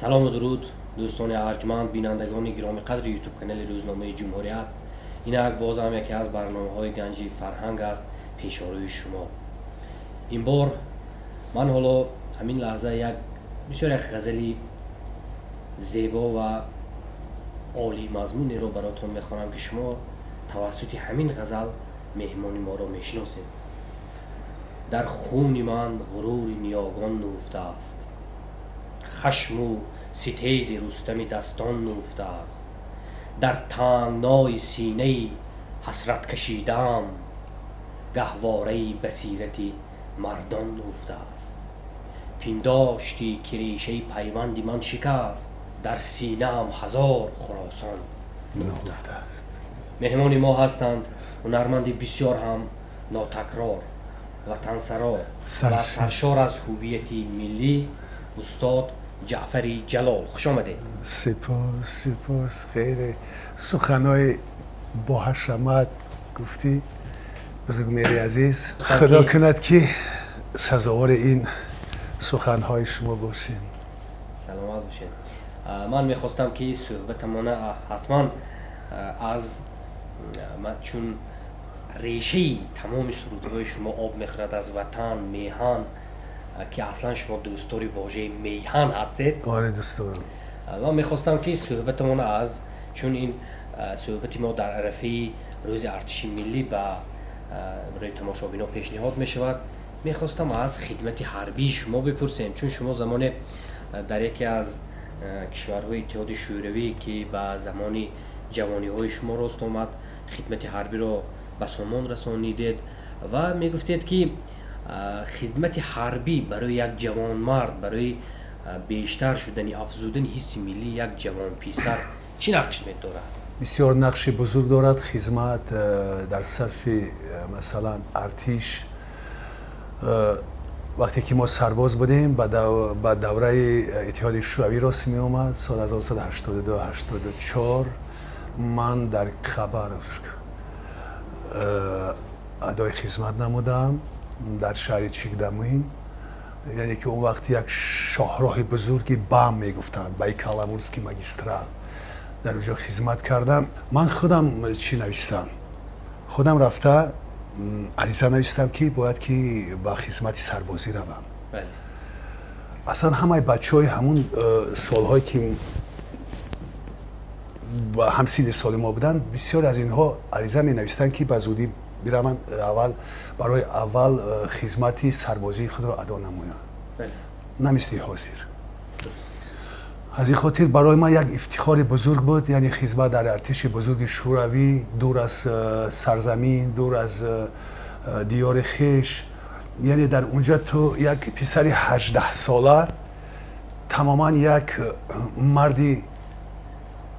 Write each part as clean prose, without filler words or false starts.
Салому дуруд, дӯстони арҷманд, бинандагони гиромиқадри ютуб канали рӯзномаи Ҷумҳурият. Инак боз ҳам яке аз барномаҳои Ганҷи фарҳанг аст пешорӯи шумо. Ин бор ман ҳоло ҳамин лаҳза як бисёр як ғазали зебо ва олии мазмунеро баротон мехонам, ки шумо тавассути ҳамин ғазал меҳмони моро мешиносед. Дар хуни ман ғурури ниёгон нуфтааст, хашму ситези Рустами дастон нуфтааст. Дар тангнои синаи ҳасрат кашидаам, гаҳвораи басирати мардон нуфтааст. Пиндоштӣ, ки решаи пайванди ман шикаст, дар синаам ҳазор Хуросон нуфтааст. Меҳмони мо ҳастанд ҳунарманди бисёр ҳам нотакрор, ватансаро ва саршор аз ҳуввияти миллӣ, устод Ҷаъфари Ҷалол. Хуш омадед. Сипос, сипос. Хеле суханҳои боҳашамат гуфтӣ, бузургмери азиз. Худо кунад, ки сазовори ин суханҳои шумо бошем. Саломат бошед. Ман мехостам, ки суҳбатамона ҳатман аз чун решаи тамоми сурудҳои шумо об мехӯрад аз ватан, меҳан, ки аслан шумо дӯстдори вожаи меҳан ҳастед. Оре, дӯст дорам. Ман мехостам, ки суҳбатамона аз чун ин суҳбати мо дар арафаи рӯзи артиши миллӣ ба рӯи тамошобино пешниҳод мешавад, мехостам аз хидмати ҳарбии шумо бипурсем, чун шумо замоне дар яке аз кишварҳои Иттиҳоди Шӯравӣ, ки ба замони ҷавониҳои шумо рост омад, хидмати ҳарбиро ба сомон расонидед ва мегуфтед, ки хидмати ҳарбӣ барои як ҷавонмард, барои бештар шудани, афзудани ҳисси миллии як ҷавонписар чӣ нақш медорад? Бисёр нақши бузург дорад хизмат дар сафи, масалан, артиш. Вақте ки мо сарбоз будем, ба давраи Иттиҳоди Шӯравӣ рост меомад, соли 1982, 84, ман дар Хабаровск адои хизмат намудам, дар шаҳри Чигдамин, яъне ки он вақт як шоҳроҳи бузурги БАМ мегуфтанд, Байкал-Амурский магистрал, дар оҷо хизмат кардам. Ман худам чӣ навистам, худам рафта ариза навистам, ки бояд ки ба хизмати сарбозӣ равам. Аслан ҳамаи бачаҳои ҳамун солҳое, ки ҳамсинни соли мо буданд, бисёре аз инҳо ариза менавистанд, ки ба зудӣ бираванд, аввал барои аввал хизмати сарбозии худро адо намоянд, на мисли ҳозир. Аз ин хотир барои ман як ифтихори бузург буд, яъне хизмат дар артиши бузурги Шӯравӣ, дур аз сарзамин, дур аз диёри хеш. Яъне дар унҷа ту як писари 18сола, тамоман як марди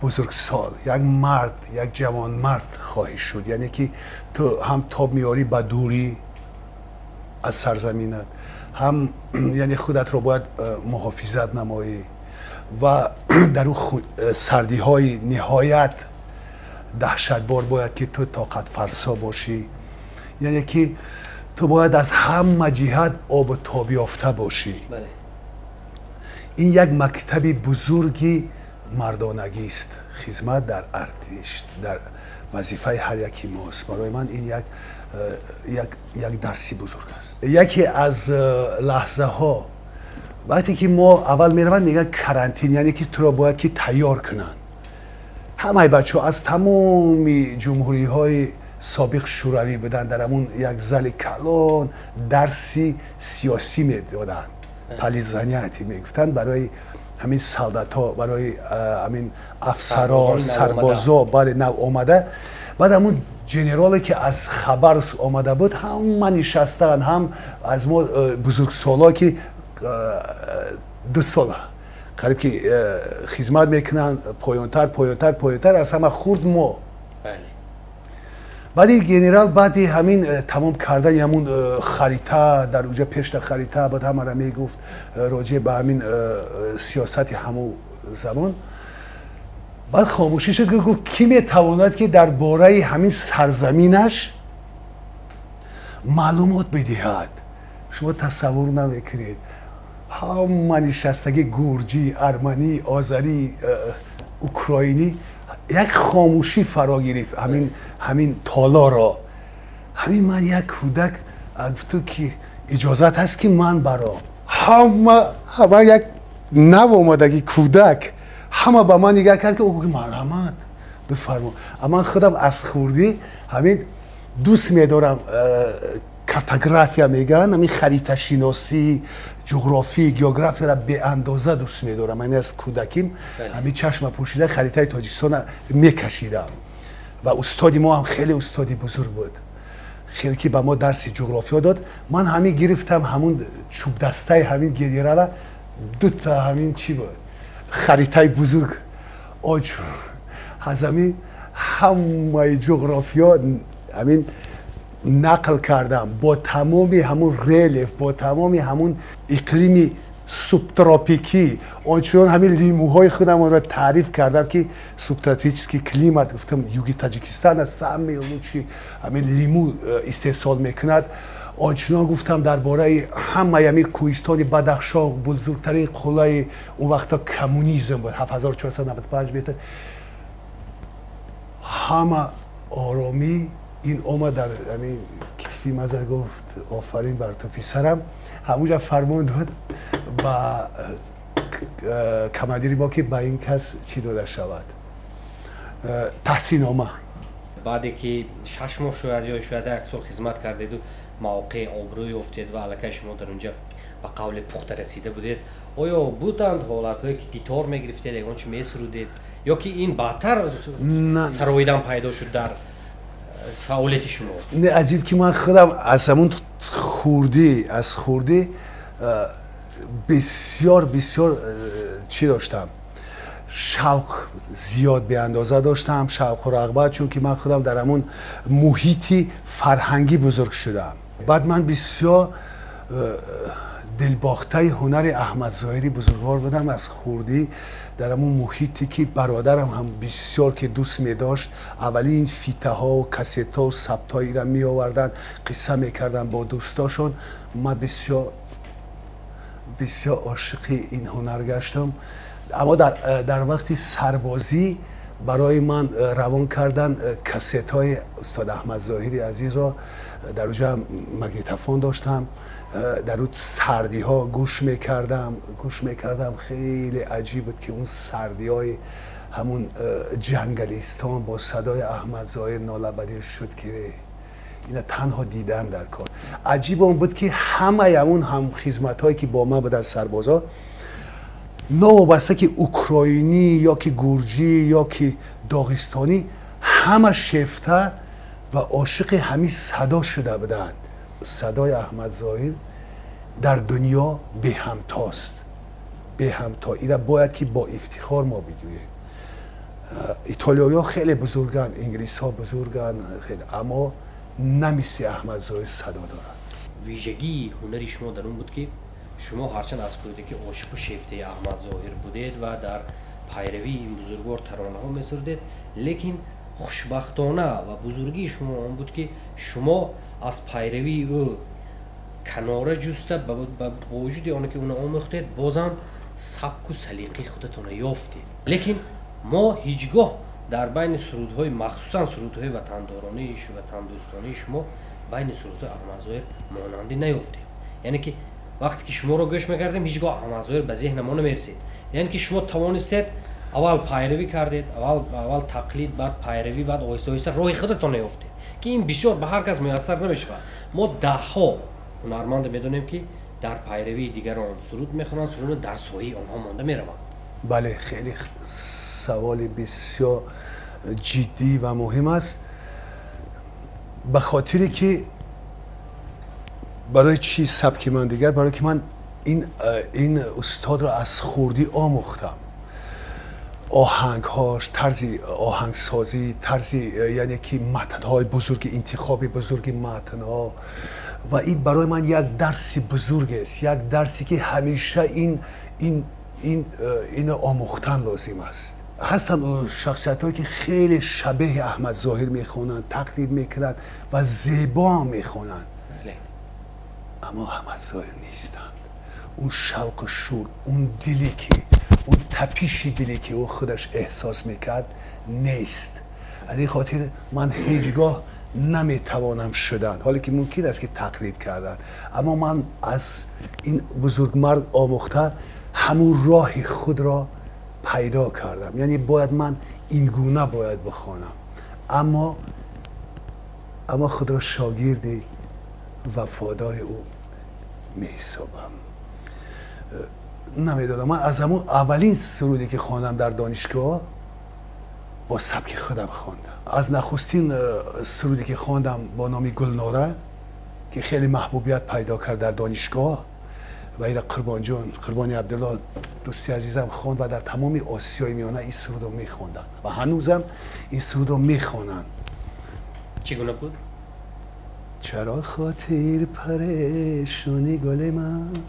бузургсол, як мард, як ҷавонмард хоҳӣ шуд. Яъне ки ту ҳам тоб меорӣ ба дурӣ аз сарзаминат, ҳам яъне худатро бояд муҳофизат намоӣ ва дар ӯ сардиҳои ниҳоят даҳшатбор бояд ки ту тоқатфарсо бошӣ. Яъне ки ту бояд аз ҳама ҷиҳат обу тобёфта бошӣ. Ин як мактаби бузурги мардонагист, хизмат дар артиш дар вазифаи ҳар яки мост. Барои ман ин як дарси бузург аст. Яке аз лаҳзаҳо, вақте ки мо аввал мераванд, мегӯянд карантин, яъне ки туро бояд ки тайёр кунанд. Ҳамаи бачаҳо аз тамоми ҷумҳуриҳои собиқ Шӯравӣ буданд, дар ҳамун як зали калон дарси сиёсӣ медоданд, политзанятие мегуфтанд, барои ҳамин солдатҳо, барои ҳамин афсаро, сарбозо, бале, нав омада. Баъд ҳамун генерале, ки аз Хабаровск омада буд, ҳама нишастанд, ҳам аз мо бузургсоло, ки 2 сола қариб ки хизмат мекунанд, поёнтар, поёнтар, поёнтар, аз ҳама хурд мо. Баъди генерал, баъди ҳамин тамом кардани ҳамун харита, дар уҷа пешта харита баъд ҳамара мегуфт роҷеъ ба ҳамин сиёсати ҳамун замон. Баъд хомӯшӣ шуд, гуфт: «Кӣ метавонад, ки дар бораи ҳамин сарзаминаш маълумот бидиҳад?» Шумо тасаввур намекунед. Ҳама нишастагӣ гурҷӣ, арманӣ, озарӣ, украинӣ, як хомӯшӣ фаро гирифт ҳамин толоро. Ҳамин ман як кӯдак гуфту ки иҷозат ҳаст ки ман баром. Ҳама як нав омадагӣ кӯдак ҳама ба ман нигоҳ кард ки ӯ гуфт марҳамат бифармо. Ман худам аз хурдӣ ҳамин дӯст медорам картография мегӯянд, ҳамин хариташиносӣ, ҷуғрофӣ, географияро беандоза дӯст медорам. Ҳамин аз кӯдаким ҳамин чашма пӯшида харитаи Тоҷикистонро мекашидам. Ва устоди мо ҳам хеле устоди бузург буд, хеле ки ба мо дарси ҷуғрофиё дод. Ман ҳамин гирифтам ҳамун чӯбдастаи ҳамин генерала, дута ҳамин чӣ буд, харитаи бузург оч аз ҳамин ҳамаи ҷуғрофиё ҳамин нақл кардам бо тамоми ҳамун релеф, бо тамоми ҳамун иқлими субтропикӣ, ончунон ҳамин лимӯҳои худамонро таъриф кардам ки субтропический климат, гуфтам юги Таҷикистона самый лучший ҳамин лимӯ истеҳсол мекунад. Ончунон гуфтам дар бораи ҳамаи ҳамин кӯҳистони Бадахшон, бузургтарин қуллаи он вақта коммунизм буд, 7495 метр. Ҳама оромӣ ин омад дар ҳамин китфи ман зад, гуфт офарин бар ту писарам. Ҳамунҷа фармон дод ба командири мо ки ба ин кас чӣ дода шавад, таҳсиннома. Баъде ки 6 моҳ шояд ё шояд як сол хизмат кардеду мавқеи обрӯ ёфтед ва аллакай шумо дар унҷа ба қавле пухта расида будед, оё буданд ҳолатҳое ки гитор мегирифтед, ягон чи месурудед, ё ки ин баъдтар сароидан пайдо шуд дар фаъолияти шумо? Не, аҷиб ки ман худам аз ҳамун хурдӣ, аз хурдӣ бисёр бисёр чӣ доштам, шавқ зиёд беандоза доштам, шавқу рағбат, чунки ман худам дар ҳамун муҳити фарҳангӣ бузург шудам. Баъд ман бисёр дилбохтаи ҳунари Аҳмад Зоҳири бузургвор будам аз хурдӣ, дар ҳамун муҳите ки бародарам ҳам бисёр ки дӯст медошт. Аввалин фитаҳо, кассетҳо, сабтҳоира меоварданд, қисса мекарданд бо дӯстошон. Ман бисёр бисёр ошиқи ин ҳунар гаштам. Аммо дар вақти сарбозӣ барои ман равон кардан кассетҳои устод Аҳмад Зоҳири азизро. Дар уҷа магнитофон доштам, дар ӯ сардиҳо гӯш мекардам. Хеле аҷиб буд ки он сардиҳои ҳамун ҷангалистон бо садои Аҳмад Зоҳир нолабадил шуд ки ина танҳо дидан дар кор. Аҷиб он буд ки ҳамаи ҳамун ҳамхизматҳое ки бо ман буданд сарбозо, новобаста ки украинӣ ё ки гурҷӣ ё ки доғистонӣ, ҳама шефта ва ошиқи ҳамин садо шуда буданд. Садои Аҳмад Зоҳир дар дунё беҳамтост, беҳамто. Ина бояд ки бо ифтихор мо бигӯем. Итолиёиҳо хеле бузурганд, инглисҳо бузурганд, аммо на мисли Аҳмад Зоҳир садо дорад. Вижагии ҳунари шумо дар он буд ки шумо ҳарчанд аз кӯдаки ошиқу шефтаи Аҳмад Зоҳир будед ва дар пайравии ин бузургвор таронаҳо месурдед, лекин хушбахтона ва бузургии шумо он буд ки шумо аз пайравии ӯ канора ҷуста, бо вуҷуди оне ки ӯно омӯхтед, бозам сабку салиқаи худатонро ёфтед. Лекин мо ҳеҷ гоҳ дар байни сурудҳои, махсусан сурудҳои ватандоронии ватандӯстонии шумо, байни сурудҳои Аҳмад Зоҳир монандӣ наёфтем. Яъне ки вақте ки шуморо гӯш мекардем, ҳеҷ гоҳ Аҳмад Зоҳир ба зеҳна мо намерасид. Яъне ки шумо тавонистед аввал пайравӣ кардед, аввал тақлид, баъд пайравӣ, баъд оҳиста оҳиста роҳи худатон ёфтед, ки ин бисёр ба ҳар кас муяссар намешавад. Мо даҳҳо ҳунармандро медонем ки дар пайравии дигарон суруд мехонанд, суруд дар сояи онҳо монда мераванд. Бале, хеле саволи бисёр ҷиддӣ ва муҳим аст, ба хотире ки барои чӣ сабки ман дигар, барои ки ман ин устодро аз хурдӣ омӯхтам. Оҳангҳош, тарзи оҳангсозӣ, тарзи яъне ки матнҳои бузурги, интихоби бузурги матнҳо, ва ин барои ман як дарси бузург аст, як дарсе ки ҳамеша ино омӯхтан лозим аст. Ҳастанд шахсиятҳое ки хеле шабеҳи Аҳмад Зоҳир мехонанд, тақлид мекунанд ва зебо ҳам мехонанд, аммо Аҳмад Зоҳир нестанд. он шавқу шӯр, он диле ки, он тапиши диле ки ӯ худаш эҳсос мекард нест. Аз ин хотир ман ҳеҷгоҳ наметавонам шудан, ҳоле ки мумкин аст ки тақлид кардан, аммо ман аз ин бузургмард омӯхта ҳамун роҳи худро пайдо кардам. Яъне бояд ман ин гуна бояд бихонам, аммо худро шогирди вафодори ӯ меҳисобам. Намедонам, ман аз ҳамун аввалин суруде ки хондам дар донишгоҳ бо сабки худам хондам. Аз нахустин суруде ки хондам бо номи Гулнора, ки хеле маҳбубият пайдо кард дар донишгоҳ ва ира Қурбонҷон, Қурбони Абдулло дӯсти азизам хонд ва дар тамоми Осиёи Миёна ин сурудро мехонданд ва ҳанӯзам ин сурудро мехонанд. Чӣ гуна буд? Чаро хотир парешони гули ман,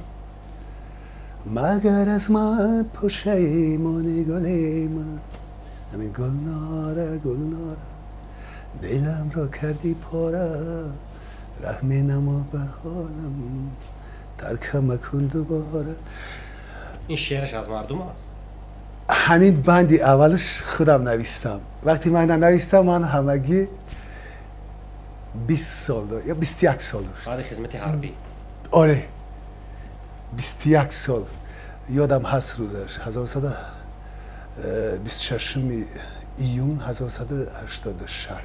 магар аз ман пушаймони гули ман, ҳамин Гулнора, Гулнора, дилам ро кардӣ пора, раҳме намо бар ҳолам, таркам макун дубора. Ин шеъраш аз мардум аст? Ҳамин банди аввалаш худам навистам. Вақте ман навистам, ман ҳамагӣ 20 сол ё 21 сол дошт. Баъди хизмати ҳарбӣ? Оре, 21 сол. Ёдам ҳаст рӯзаш, 1926 июн 1986.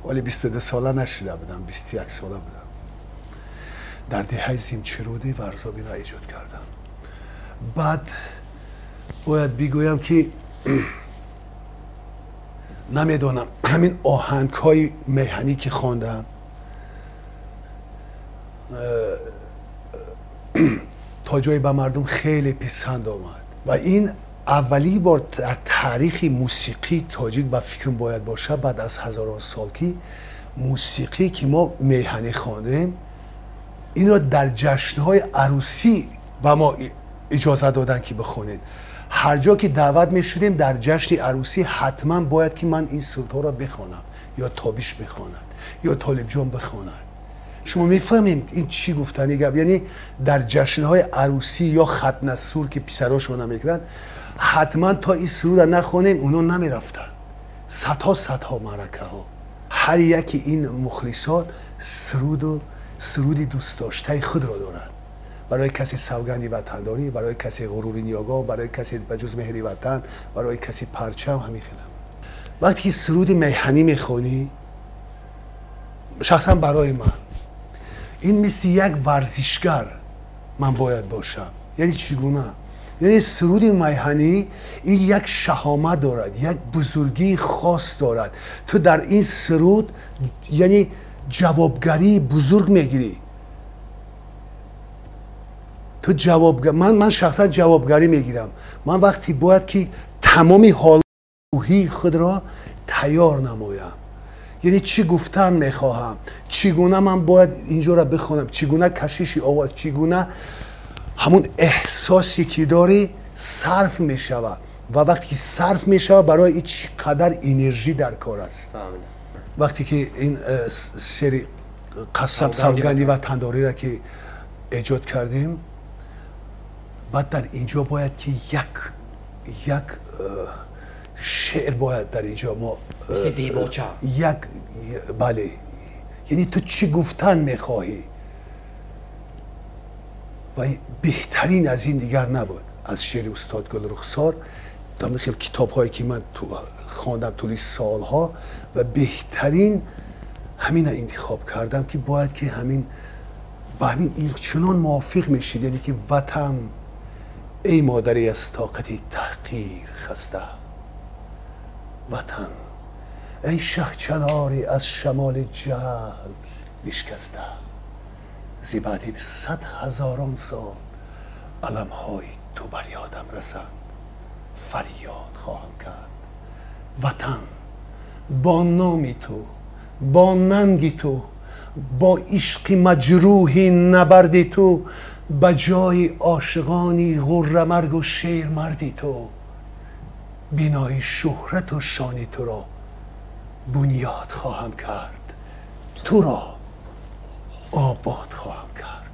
Вале 22 сола нашида будам, 21 сола будам. Дар деҳаи Зимчируди Варзобиро эҷод кардам. Баъд бояд бигӯям ки намедонам, ҳамин оҳангҳои меҳанӣ ки хондам то ҷое ба мардум хеле писанд омад ва ин аввалин бор дар таърихи мусиқии тоҷик ба фикрам бояд бошад, баъд аз ҳазорон сол, ки мусиқӣ ки мо меҳанӣ хондем, инро дар ҷашнҳои арӯсӣ ба мо иҷоза доданд ки бихонед. Ҳар ҷо ки даъват мешудем дар ҷашни арӯсӣ ҳатман бояд ки ман ин сурудҳоро бихонам, ё Тобиш бихонад, ё Толибҷон бихонад. Шумо мефаҳмед ин чӣ гуфтани гап? Яъне дар ҷашнҳои арӯсӣ ё хатнасур ки писарошона мекунанд, ҳатман то ин сурудро нахонем оно намерафтанд. Садҳо садҳо маъракаҳо. Ҳар яке ин мухлисот суруди дӯстдоштаи худро доранд. Барои касе савганди ватандорӣ, барои касе ғурури ниёгон, барои касе ба ҷуз меҳри ватан, барои касе парчам, ҳамин хелам. Вақте ки суруди меҳанӣ мехонӣ, шахсан барои ман ин мисли як варзишгар ман бояд бошам. Яъне чӣ гуна? Яъне суруди меҳанӣ ин як шаҳомат дорад, як бузургии хос дорад. Ту дар ин суруд яъне ҷавобгарии бузург мегирӣ. Ту ҷавобгар, ман шахсан ҷавобгарӣ мегирам. Ман вақте бояд ки тамоми ҳоли рӯҳии худро тайёр намоям. Яъне чӣ гуфтан мехоҳам, чӣ гуна ман бояд инҷоро бихонам, чӣ гуна кашиши овоз, чӣ гуна ҳамун эҳсосе ки дорӣ сарф мешавад ва вақте ки сарф мешавад барои ин чӣ қадар энержӣ дар кор аст. Вақте ки ин шеъри қасам савганди ватандориро ки эҷод кардем, баъд дар инҷо бояд ки як шеър бояд дар инҷо мо як бале, яъне ту чӣ гуфтан мехоҳӣ ва беҳтарин аз ин дигар набуд аз шеъри устод Гулрухсор. То хел китобҳое ки ман хондам тӯли солҳо ва беҳтарин ҳамина интихоб кардам ки бояд ки ҳамин ба ҳамин чунон мувофиқ мешид, яъне ки ватан эй модари аз тоқати таҳқир хаста, ватан эй шаҳчанори аз шамоли ҷаҳл бишкаста, зи баъди 100 ҳазорон сол аламҳои ту бар ёдам расанд, фарёд хоҳам кард. Ватан бо номи ту, бо нанги ту, бо ишқи маҷрӯҳи набарди ту, ба ҷои ошиқони ғуррамаргу шермарди ту, бинои шӯҳрату шони туро бунёд хоҳам кард, туро обод хоҳам кард.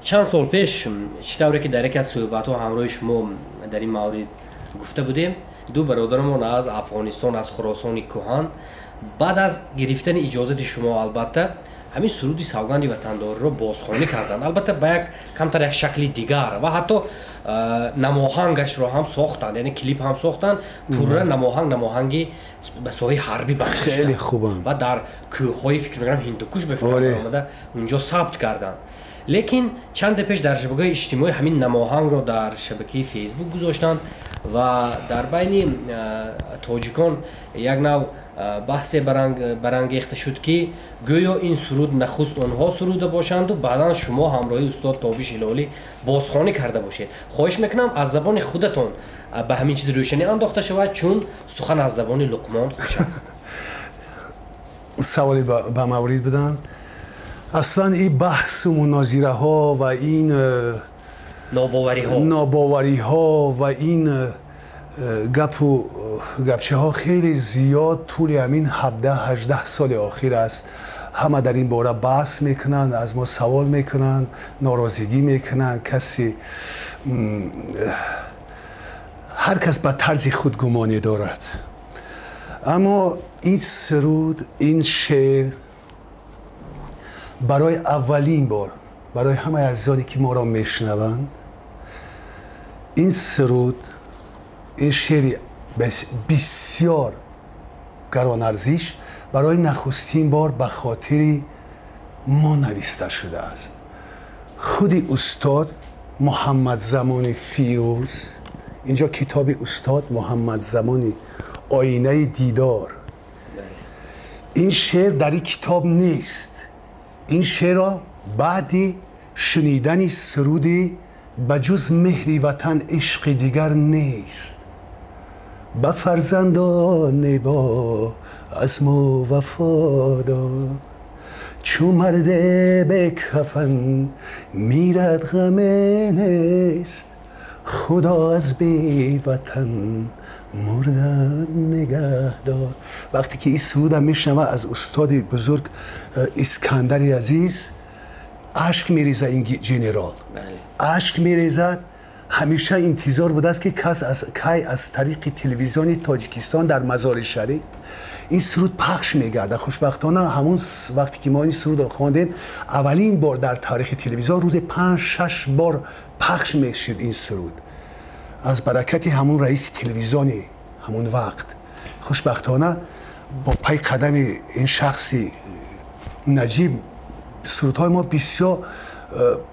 Чанд сол пеш, чӣ тавре ки дар яке аз суҳбатҳо ҳамроҳи шумо дар ин маврид гуфта будем, ду бародарамон аз Афғонистон, аз Хуросони кӯҳан, баъд аз гирифтани иҷозати шумо албатта, ҳамин суруди савганди ватандориро бозхонӣ карданд, албатта ба як камтар як шакли дигар, ва ҳатто намоҳангашро ҳам сохтанд, яъне клип ҳам сохтанд, пурра намоҳанги ба соҳаи ҳарбӣ бахшида. Хеле хубам. Ва дар кӯҳҳои, фикр мекунам, Ҳиндукуш ба фикр омада, унҷо сабт карданд. Лекин чанде пеш дар шабакаҳои иҷтимоӣ ҳамин намоҳангро дар шабакаи Фейсбук гузоштанд ва дар байни тоҷикон як нав баҳсе барангехта шуд, ки гӯё ин суруд нахуст онҳо суруда бошанду баъдан шумо ҳамроҳи устод Тобиш Ҳилолӣ бозхонӣ карда бошед. Хоҳиш мекунам, аз забони худатон ба ҳамин чиз рӯшанӣ андохта шавад, чун сухан аз забони Луқмон хуш аст. Саволи ба маврид буданд. Аслан ин баҳсу мунозираҳо ва ин нобовариҳо нобовариҳо ва ин гапу гапчаҳо хеле зиёд тӯли ҳамин 17-18 соли охир аст. Ҳама дар ин бора баҳс мекунанд, аз мо савол мекунанд, норозигӣ мекунанд. Каси ҳар кас ба тарзи худ гумоне дорад. Аммо ин суруд, ин шеър барои аввалин бор, барои ҳамаи азизоне ки моро мешунаванд, ин суруд, ин шеъри бисёр гаронарзиш барои нахустин бор ба хотири мо нависта шудааст. Худи устод Муҳаммадзамони Фирӯз, инҷо китоби устод Муҳаммадзамони «Оинаи дидор», ин шеър дар ин китоб нест. Ин шеърро баъди шунидани суруди «Ба ҷуз меҳри ватан ишқи дигар нест, ба фарзандоне бо азму вафодор, чу марде бекафан мирад, ғаме нест, худо аз беватан мурдан нигаҳдор». Вақте ки ин суруда мешунава аз устоди бузург Искандари азиз, ашк мерезад. Ин генерал ашк мерезад. Ҳамеша интизор будааст, ки кас кай аз тариқи телевизиони Тоҷикистон дар Мазори Шариф ин суруд пахш мегардад. Хушбахтона, ҳамун вақте ки мо ин сурудро хондем, аввалин бор дар таърихи телевизион рӯзи 5-6 бор пахш мешуд ин суруд, аз баракати ҳамун раиси телевизиони ҳамун вақт. Хушбахтона, бо пай қадами ин шахси наҷиб сурудҳои мо бисёр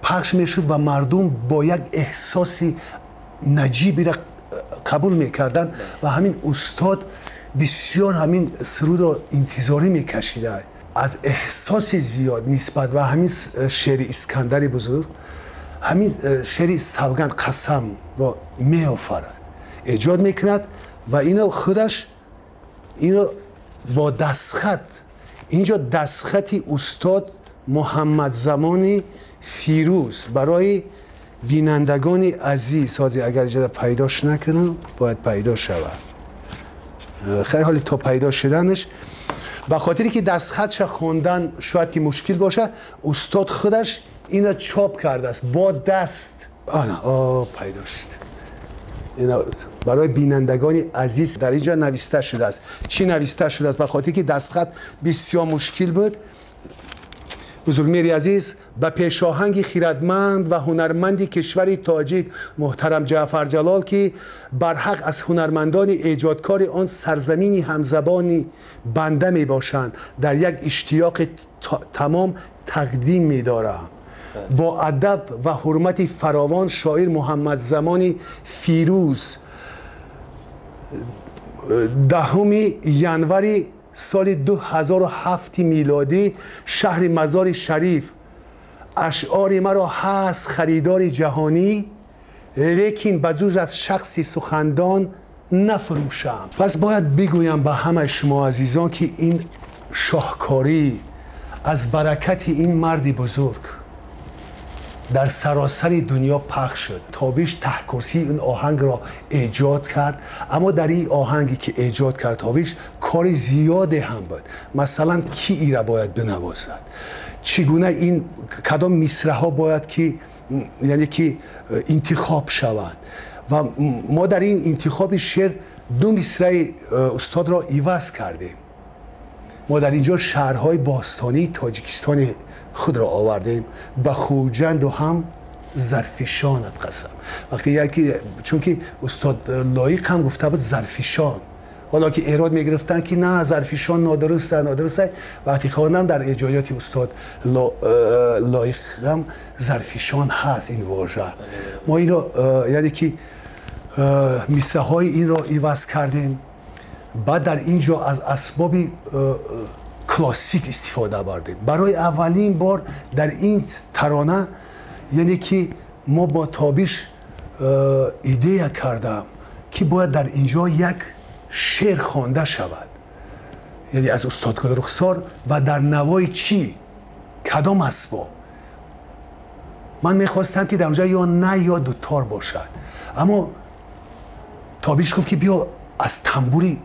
пахш мешуд ва мардум бо як эҳсоси наҷибира қабул мекарданд. Ва ҳамин устод бисёр ҳамин сурудро интизорӣ мекашида. Аз эҳсоси зиёд нисбат ба ҳамин шеъри Искандари бузург ҳамин шеъри савганд, қасамро меофарад, эҷод мекунад ва ино худаш ино бо дастхат, инҷо дастхати устод Муҳаммадзамони Фирӯз барои бинандагони азиз. Ҳозир агар иҷоза пайдош накунам, бояд пайдо шавад. Хеле ҳоли то пайдо шуданаш, ба хотире ки дастхатша хондан шояд ки мушкил бошад, устод худаш ина чоп кардааст бо даст. Ана, о, пайдо шуд. Ина барои бинандагони азиз дар инҷо нависта шудааст. Чӣ нависта шудааст? Ба хотире ки дастхат бисёр мушкил буд. Бузургмери азиз, ба пешоҳанги хирадманд ва ҳунарманди кишвари тоҷик муҳтарам Ҷаъфар Ҷалол, ки барҳақ аз ҳунармандони эҷодкори он сарзамини ҳамзабони банда мебошанд, дар як иштиёқи тамом тақдим медорам. Бо адаб ва ҳурмати фаровон, шоир Муҳаммадзамони Фирӯз, 10 январи соли 2007 милодӣ, шаҳри Мазори Шариф. Ашъори маро ҳаст харидори ҷаҳонӣ, лекин ба ҷуз аз шахси сухандон нафурӯшам. Пас бояд бигӯям ба ҳамаи шумо азизон, ки ин шоҳкорӣ аз баракати ин марди бузург дар саросари дунё пахш шуд. Тобиш таҳкурсии ин оҳангро эҷод кард, аммо дар ин оҳанге ки эҷод кард Тобиш, кори зиёде ҳам буд. Масалан, ки ира бояд бинавозад, чӣ гуна ин, кадом мисраҳо бояд ки яъне ки интихоб шавад. Ва мо дар ин интихоби шеър ду мисраи устодро иваз кардем. Мо дар инҷо шаҳрҳои бостонии Тоҷикистони худро овардем, ба Хуҷанду ҳам Зарфишонат қасам. Вақте яке, чунки устод Лоиқ ҳам гуфта буд Зарфишон, ҳоло ки эрод мегирифтанд ки на, Зарфишон нодуруст аст, нодуруст аст. Вақте хондам дар эҷодиёти устод Лоиқ ҳам Зарфишон ҳаст ин вожа. Мо инро яъне ки мисраҳои инро иваз кардем. Баъд дар ин ҷо аз асбоби классик истифода бардем. Барои аввалин бор дар ин тарона, яъне ки мо бо Тобиш идея кардам ки бояд дар ин ҷо як шеър хонда шавад, яъне аз устод Гулрухсор, ва дар навои чӣ, кадом асбоб. Ман мехостам ки дар онҷо ё на ё дутор бошад, аммо Тобиш гуфт ки биё аз тамбури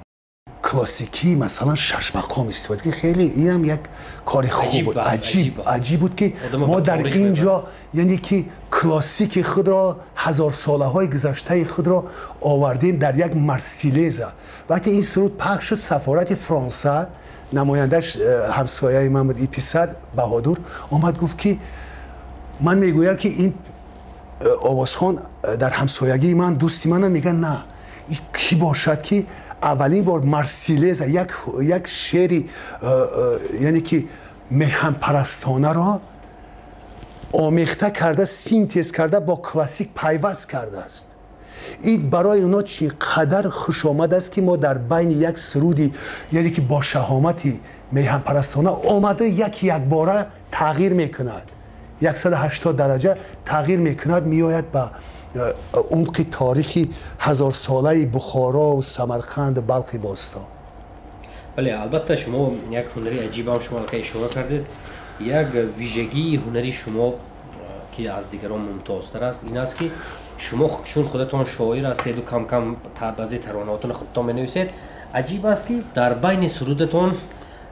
классикӣ масалан шашмақом истифода, ки хеле инам як кори хуб буд, аҷиб буд ки мо дар ин ҷо яъне ки классики худро, ҳазорсолаҳои гузаштаи худро овардем дар як Марсилеза. Вақте ин суруд пахш шуд, сафорати Фаронса, намояндаш ҳамсояи ман буд, писар Баҳодур, омад гуфт ки ман мегӯям ки ин овозхон дар ҳамсоягии ман, дӯсти ман, мегӯяд на, ин кӣ бошад ки аввалин бор Марсилеза, як шеъри яъне ки меҳанпарастонаро омехта карда, синтез карда, бо классик пайваст кардааст. Ин барои онҳо чӣ қадар хушомад аст ки мо дар байни як суруди яъне ки бо шаҳомати меҳанпарастона омада як якбора тағйир мекунад, 180 дараҷа тағйир мекунад, меояд ба умқи таърихи ҳазорсолаи Бухоро ва Самарқанд, Балхи бостон. Бале, албатта шумо як ҳунари аҷибам шумо аллакай ишора кардед. Як вижагии ҳунари шумо ки аз дигарон мумтозтар аст ин аст ки шумо чун худатон шоир ҳастеду кам-кам баъзе таронаотонро худатон менависед, аҷиб аст ки дар байни сурудатон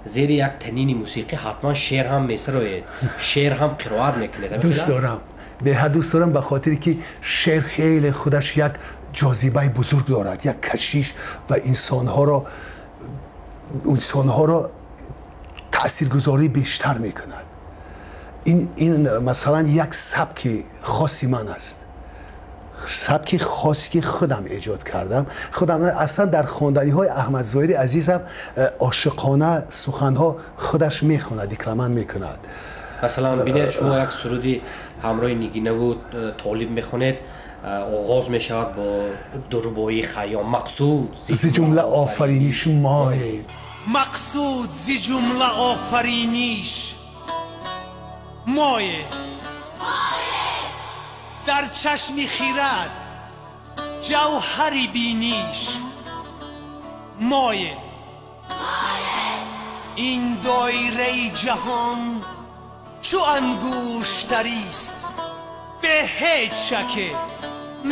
зери як танини мусиқӣ ҳатман шеър ҳам месароед, шеър ҳам қироат мекунед. Дӯст дорам, беҳад дӯст дорам, ба хотире ки шеър хеле худаш як ҷозибаи бузург дорад, як кашиш ва инсонҳоро таъсиргузорӣ бештар мекунад. Ин масалан як сабки хоси ман аст, сабки хосе ки худам эҷод кардам. Худам аслан дар хонданиҳои Аҳмад Зоҳири азизам ошиқона суханҳо худаш мехонад, декламан мекунад. Масалан бинед, шумо як суруди ҳамроҳи Нигинаву Толиб мехонед, оғоз мешавад бо дурбои Хайём: мақсуд зи ҷумла офариниш мое, мақсуд зи ҷумла офариниш мое, дар чашми хирад ҷавҳари биниш мое, ин доираи ҷаҳон чу ангуштарист, бе ҳеҷ шаке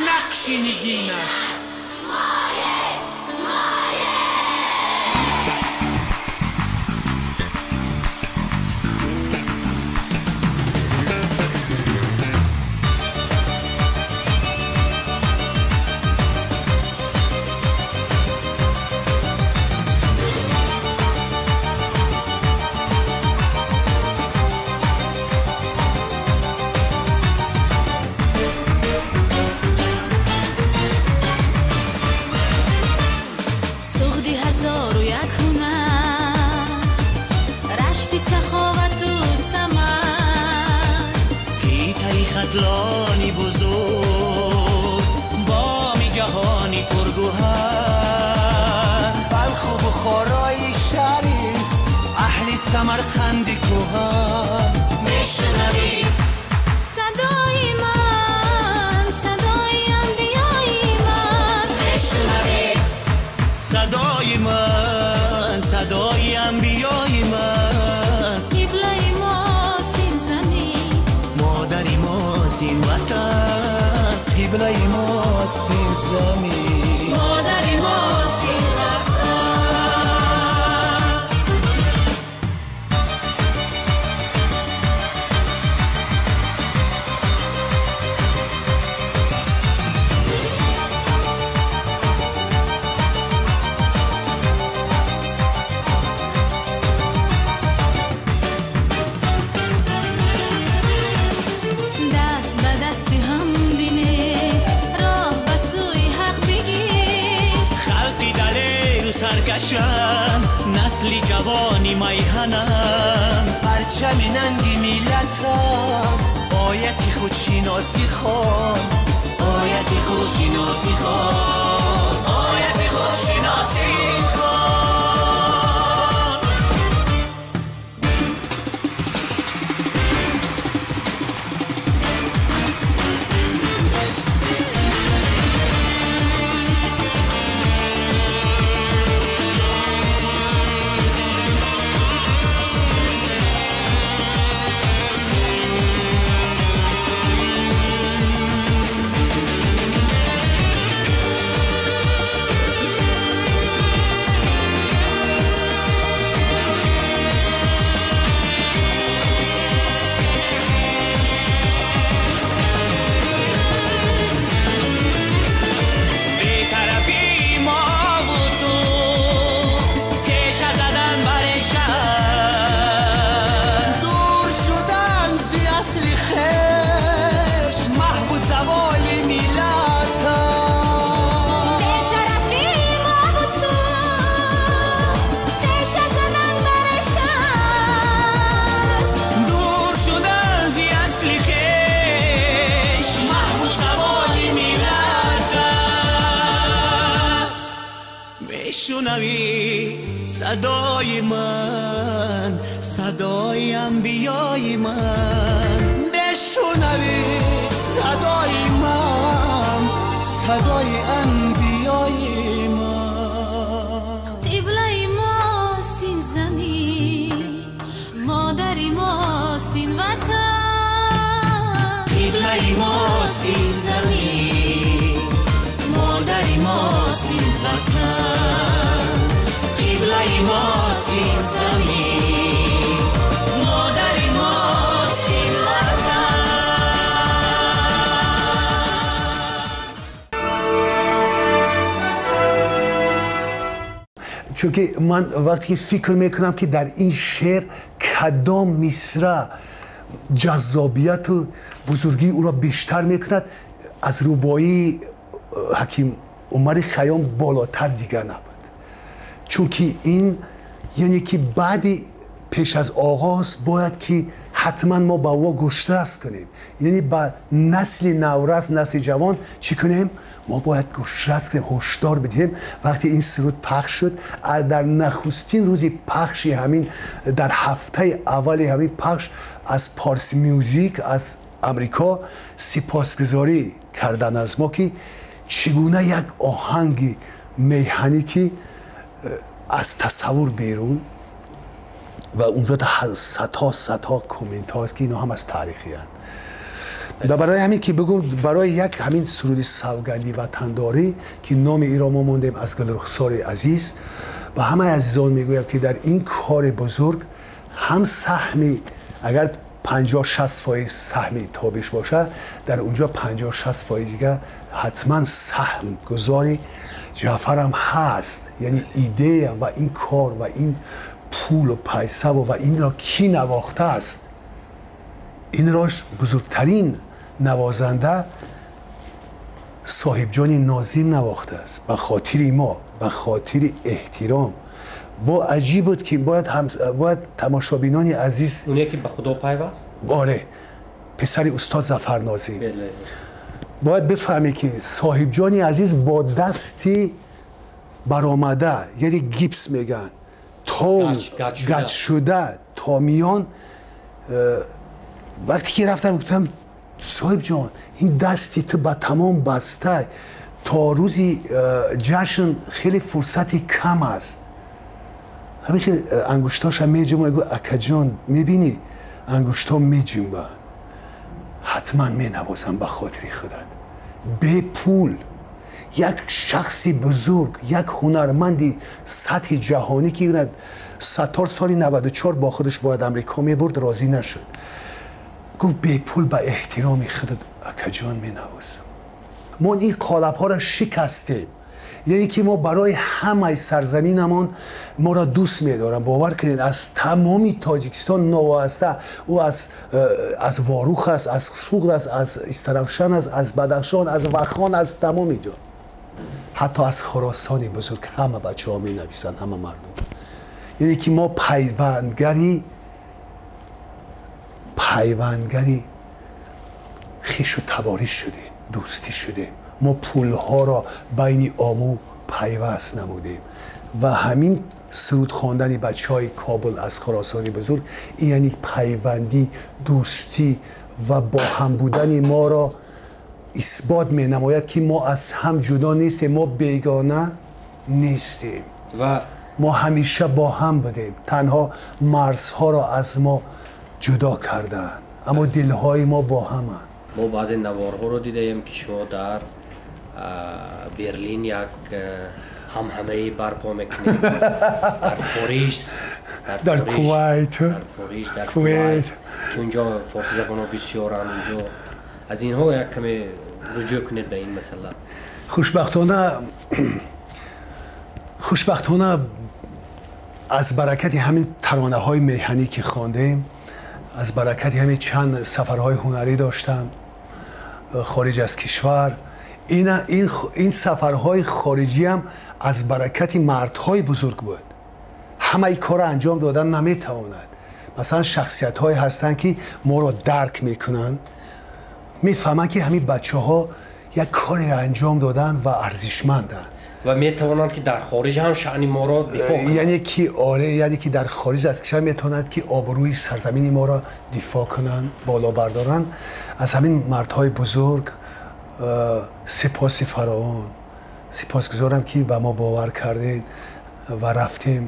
нақши нигинаш. хатлони бузург боми ҷаҳони пургӯҳар Балху Бухорои шариф аҳли Самарқанди кӯҳан мешунавӣ садои ман садои анбиёи ман мешунавӣ садои ман садои анбиёи ман қиблаи мост ин замин модари мост ин ватан қиблаи мост ин замин модари мост ин ватан. мекашам, насли ҷавони майҳанам. Парчами нанги миллатам, ояти худшиносӣ хон, ояти худшиносӣ хон, ояти худшиносӣ хон. Садои ман, садои анбиёи ман. Бишунавӣ садои ман, садои анбиёи ман. Қиблаи мост ин замин, модари мост ин ватан. Қиблаи мост ин замин, модари мост ин ватан. Қиблаи мост ин замин, модари мост ин ватан. Чунки ман вақте ки фикр мекунам ки дар ин шеър кадом мисра ҷаззобияту бузургии ӯро бештар мекунад, аз рубоии Ҳаким Умари Хайём болотар дигар набуд. Чунки ин яъне ки баъди пеш аз оғоз бояд ки ҳатман мо ба ӯ гӯшрас кунем, яъне ба насли наврас, насли ҷавон чӣ кунем? Мо бояд гӯшрас кунем, ҳушдор бидиҳем. Вақте ин суруд пахш шуд, дар нахустин рӯзи пахши ҳамин, дар ҳафтаи аввали ҳамин пахш аз Парс Мюзик аз Амрико сипосгузорӣ кардан аз мо, ки чӣ гуна як оҳанги меҳанӣ ки аз тасаввур берун ва унҷо садҳо садҳо комментҳо аст ки инҳо ҳам аз таърихиянд. ва барои ҳамин ки бигӯм, барои як ҳамин суруди савганди ватандорӣ ки номи иро мо мондем аз Гулрухсори азиз, ба ҳамаи азизон мегӯям ки дар ин кори бузург ҳам саҳми, агар 50-60% саҳми Тобиш бошад, дар унҷо 50-60% дига ҳатман саҳмгузори Ҷаъфарам ҳаст. Яъне идея ва ин кор ва ин пулу пайсаву ва инро кӣ навохтааст, инро бузургтарин навозанда Соҳибҷони Нозим навохтааст. Ба хотири мо, ба хотири эҳтиром. Бо аҷиб буд ки бояд тамошобинони азиз, оне ки ба Худо пайваст? Оре, писари устод Зафар Нозим. Бояд бифаҳмӣ ки Соҳибҷони азиз бо дасти баромада, яъне гипс мегӯянд, то гач шуда то миён. Вақте ки рафтам гуфтам Соҳибҷон, ин дасти ту ба тамом баста, то рӯзи ҷашн хеле фурсати кам аст. Ҳамин хел ангуштоша меҷумба, гӯ акаҷон, мебинӣ ангуштҳо меҷумбанд, ҳатман менавозам ба хотири худат. Бепул як шахси бузург, як ҳунарманди сатҳи ҷаҳонӣ ки Саттор соли 94 бо худаш бояд Амрико мебурд, розӣ нашуд. Гуфт бепул ба эҳтироми худат акаҷон менавозам. Мо ин қолабҳоро шикастем, яъне ки мо барои ҳамаи сарзаминамон моро дӯст медорам. Бовар кунед, аз тамоми Тоҷикистон новоаста, ӯ аз Ворух аст, аз Суғд аст, аз Истаравшан аст, аз Бадахшон, аз Вахон, аз тамоми ҷо ҳатто аз Хуросони бузург ҳама бачаҳо менависанд, ҳама мардум. Яъне ки мо пайвандгари хешу таборӣ шудем, дӯстӣ шудем. Мо пулҳоро байни Омӯ пайваст намудем ва ҳамин суруд хондани бачаҳои Кобул аз Хуросони бузург, ин яъне пайвандӣ, дӯстӣ ва бо ҳам будани моро исбот менамояд, ки мо аз ҳам ҷудо нестем, мо бегона нестем ва мо ҳамеша бо ҳам будем. Танҳо марзҳоро аз мо ҷудо карданд, аммо дилҳои мо бо ҳаманд. Мо баъзе наворҳоро дидаем, ки шумо дар Берлин як ҳамҳамаи барпо мекунед, дар Париж, дар Кувайт, дар Париж, дар Кувайт, ки унҷо форсизабонҳо бисёранд. Унҷо аз инҳо як каме руҷӯъ кунед ба ин масъала. Хушбахтона аз баракати ҳамин таронаҳои меҳанӣ, ки хондем, аз баракати ҳамин чанд сафарҳои ҳунарӣ доштам хориҷ аз кишвар. Ин сафарҳои хориҷиам аз баракати мардҳои бузург буд. Ҳамаи корро анҷом додан наметавонад. Масалан, шахсиятҳое ҳастанд, ки моро дарк мекунанд, мефаҳманд, ки ҳамин бачаҳо як кореро анҷом доданд ва арзишманданд ва метавонанд, ки дар хориҷ ҳам шаъни моро дифоъ кунанд. Яъне ки оре, яъне ки дар хориҷ аз кишвар метавонанд, ки обрӯи сарзамини моро дифоъ кунанд, боло бардоранд. Аз ҳамин мардҳои бузург сипоси фаровон, сипосгузорам, ки ба мо бовар кардед ва рафтем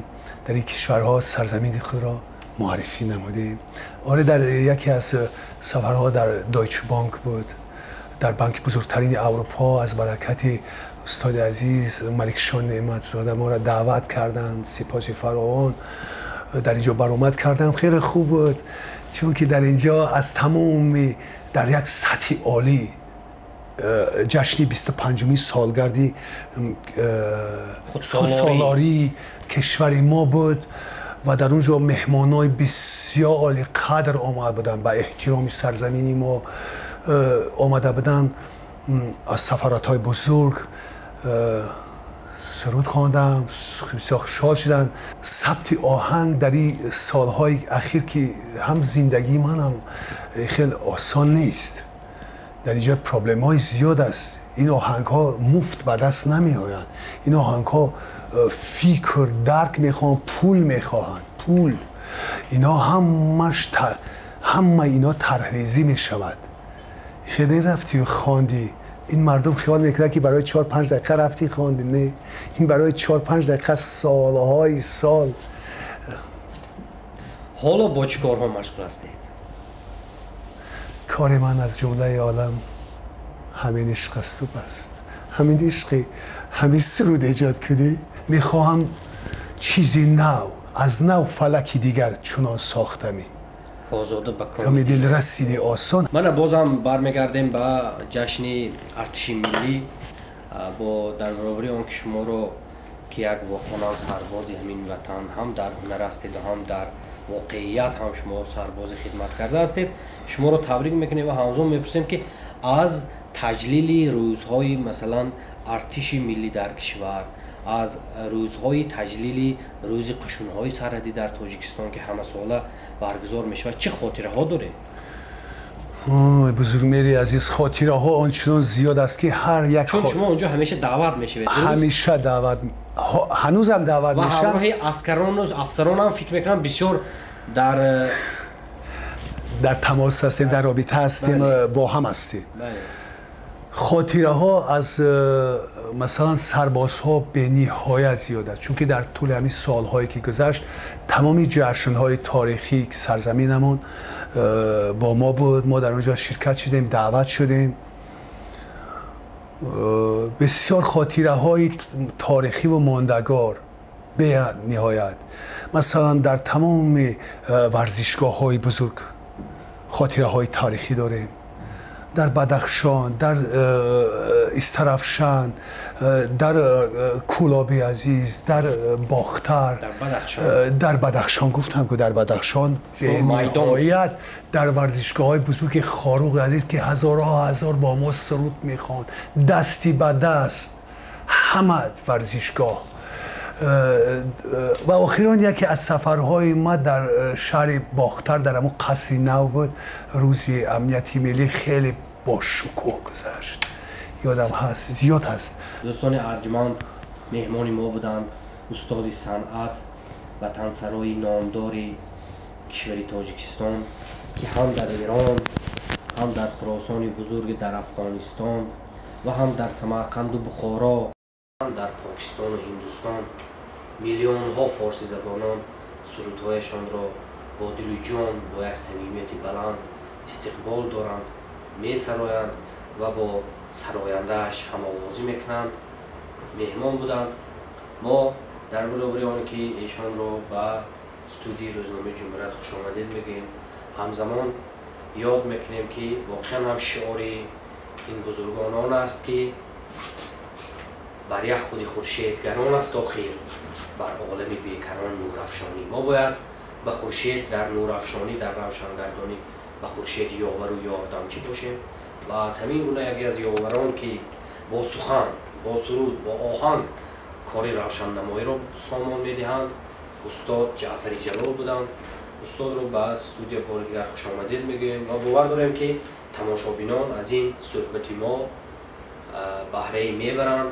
дар ин кишварҳо, сарзамини худро муаррифӣ намудем. Оре, дар яке аз сафарҳо дар Дойч Банк буд, дар банки бузургтарини Аврупо, аз баракати устоди азиз Маликшон Неъматзода моро даъват карданд. Сипоси фаровон, дар инҷо баромад кардам, хеле хуб буд, чунки дар инҷо аз тамоми дар як сатҳи олӣ ҷашни 25-уми солгарди худсолории кишвари мо буд ва дар он ҷо меҳмонҳои бисёр олиқадр омада буданд, ба эҳтироми сарзамини мо омада буданд аз сафоратҳои бузург. Суруд хондам, бисёр хушҳол шуданд. Сабти оҳанг дар ин солҳои ахир, ки ҳам зиндагии манам хеле осон нест, дар инҷо проблемҳои зиёд аст. Ин оҳангҳо муфт ба даст намеоянд. Ин оҳангҳо фикр, дарк мехоҳанд, пул мехоҳанд, пул. Ино ҳамаш, ҳама ино тарҳрезӣ мешавад. Хеле рафтӣ хонди, ин мардум хиёл мекунад, ки барои 4-5 дақиқа рафтӣ хонди. Не, ин барои 4-5 дақиқа солҳои сол. Ҳоло бо чӣ корҳо машғул ҳастед? Кори ман аз ҷумлаи олам ҳамин ишқ асту баст, ҳамин ишқи, ҳамин суруд эҷод кунӣ. Мехоҳам чизи нав, аз нав фалаки дигар чунон сохтамӣ озода ба ками дил расиди осон. Мана бозам бармегардем ба ҷашни артиши миллӣ. Бо дар баробари он ки шуморо, ки як воқеан сарбози ҳамин ватан ҳам дар ҳунар ҳастед, ҳам дар воқеият ҳам шумо сарбози хидмат карда ҳастед, шуморо табрик мекунем ва ҳамзамон мепурсем, ки аз таҷлили рӯзҳои, масалан, артиши миллӣ дар кишвар, аз рӯзҳои таҷлили рӯзи қушунҳои сарҳадӣ дар Тоҷикистон, ки ҳамасола баргузор мешавад, чӣ хотираҳо доред? Бузургмери азиз, хотираҳо ончунон зиёд аст, ки ҳар як Чун шумо онҷо ҳамеша даъват мешавед. Ҳамеша даъват, ҳанӯзам даъват ва мешавам. Ҳамроҳи аскарону афсаронам фикр мекунам бисёр дар дар тамос ҳастем, дар робита ҳастем, бо ҳам ҳастем. Хотираҳо аз масалан сарбозҳо бениҳоят зиёд аст, чунки дар тӯли ҳамин солҳое ки гузашт, тамоми ҷашнҳои таърихии сарзаминамон бо мо буд. Мо дар он ҷо ширкат шудем, даъват шудем. Бисёр хотираҳои таърихиву мондагор бениҳоят. Масалан, дар тамоми варзишгоҳҳои бузург хотираҳои таърихӣ дорем, дар Бадахшон, дар Истарафшан, дар Кӯлоби азиз, дар Бохтар, дар Бадахшон. Гуфтам ки дар Бадахшон бениҳоят, дар варзишгоҳҳои бузурги Хоруғ азиз, ки ҳазорҳо ҳазор бо мо суруд мехонд, дасти ба даст. Ҳама варзишгоҳ. Ва охирон яке аз сафарҳои ма дар шаҳри Бохтар, дар ҳамон қасри нав буд. Рӯзи амнияти миллӣ хеле бошукӯҳ гузашт, ёдам ҳаст, зиёд ҳаст. Дӯстони арҷманд, меҳмони мо буданд устоди санъат ва тансарои номдори кишвари Тоҷикистон, ки ҳам дар Эрон, ҳам дар Хуросони Бузурги, дар Афғонистон ва ҳам дар Самарқанду Бухоро, ҳам дар Покистону Ҳиндустон миллионҳо форсизабонон сурудҳояшонро бо дилу ҷон, бо як самимияти баланд истиқбол доранд, месароянд ва бо сарояндааш ҳамовозӣ мекунанд. Меҳмон буданд. Мо дар баробари он ки эшонро ба студияи рӯзномаи Ҷумҳурият хушомадед мегӯем, ҳамзамон ёд мекунем, ки воқеан ҳам шиори ин бузургон он аст, ки бар як худи хуршед гарон аст охир, бар олами бекарон нурафшонӣ. Мо бояд ба хуршед дар нурафшонӣ, дар равшангардонӣ ба хуршед ёвару ёрдамчӣ бошем. Ва аз ҳамин гуна яке аз ёварон, ки бо сухан, бо суруд, бо оҳанг кори равшаннамоиро сомон медиҳанд, устод Ҷаъфари Ҷалол буданд. Устодро ба студия бори дигар хушомадед мегӯем ва бовар дорем, ки тамошобинон аз ин суҳбати мо баҳрае мебаранд.